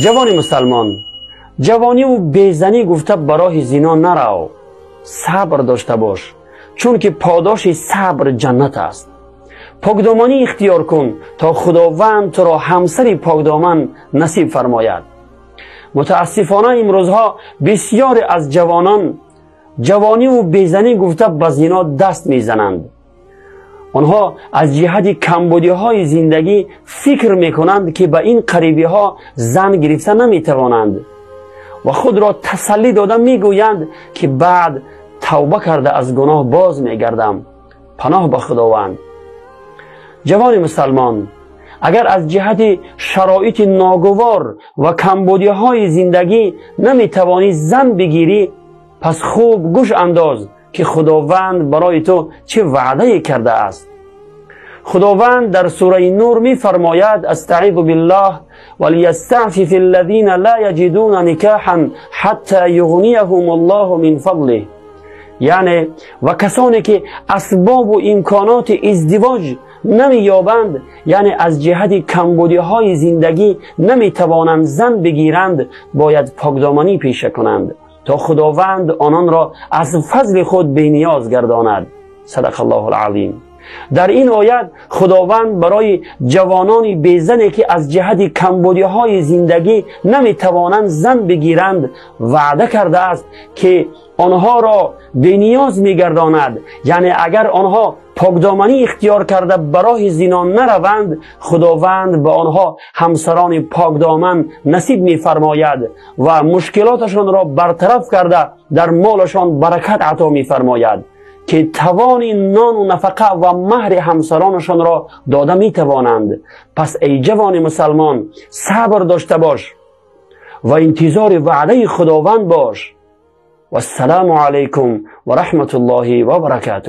Ҷавони мусалмон, ҷавониву безанӣ гуфта ба роҳи зино нарав. Сабр дошта бош, чунки подоши сабр ҷаннат аст. Покдоманӣ ихтиёр кун, то Худованд туро ҳамсари покдоман насиб фармояд. Мутаассифона, имрӯзҳо бисёре аз ҷавонон ҷавониву безанӣ гуфта ба зино даст мезананд. Онҳо аз ҷиҳати камбудиҳои зиндагӣ фикр мекунанд, ки ба ин қарибиҳо зан гирифта наметавонанд ва худро тасаллӣ дода мегӯянд, ки баъд тавба карда аз гуноҳ боз мегардам. Паноҳ ба Худованд. Ҷавони мусалмон, агар аз ҷиҳати шароити ногувор ва камбудиҳои зиндагӣ наметавонӣ зан бигирӣ, пас хуб гӯш андоз, ки Худованд барои ту чӣ ваъдае кардааст. Худованд дар сураи Нур мефармояд: أستعيذ بالله، وليستعفف الذين لا يجدون نكاحا حتى يغنيهم الله من فضله. Яъне ва касоне ки асбобу имконоти издивоҷ намеёбанд, яъне аз ҷиҳати камбудиҳои зиндагӣ наметавонанд зан бигиранд, бояд покдоманӣ пеша кунанд, то Худованд ононро аз фазли худ бениёз гардонад. صدق الله العظيم. Дар ин оят Худованд барои ҷавонони безане, ки аз ҷиҳати камбудиҳои зиндагӣ наметавонанд зан бигиранд, ваъда кардааст, ки онҳоро бениёз мегардонад. Яъне агар онҳо покдоманӣ ихтиёр карда ба роҳи зино нараванд, Худованд ба онҳо ҳамсарони покдоман насиб мефармояд ва мушкилоташонро бартараф карда, дар молашон баракат ато мефармояд, ки тавони нону нафақа ва маҳри ҳамсаронашонро дода метавонанд. Пас эй ҷавони мусалмон, сабр дошта бош ва интизори ваъдаи Худованд бош. Вассалому алайкум ва раҳматуллоҳи ва баракатуҳ.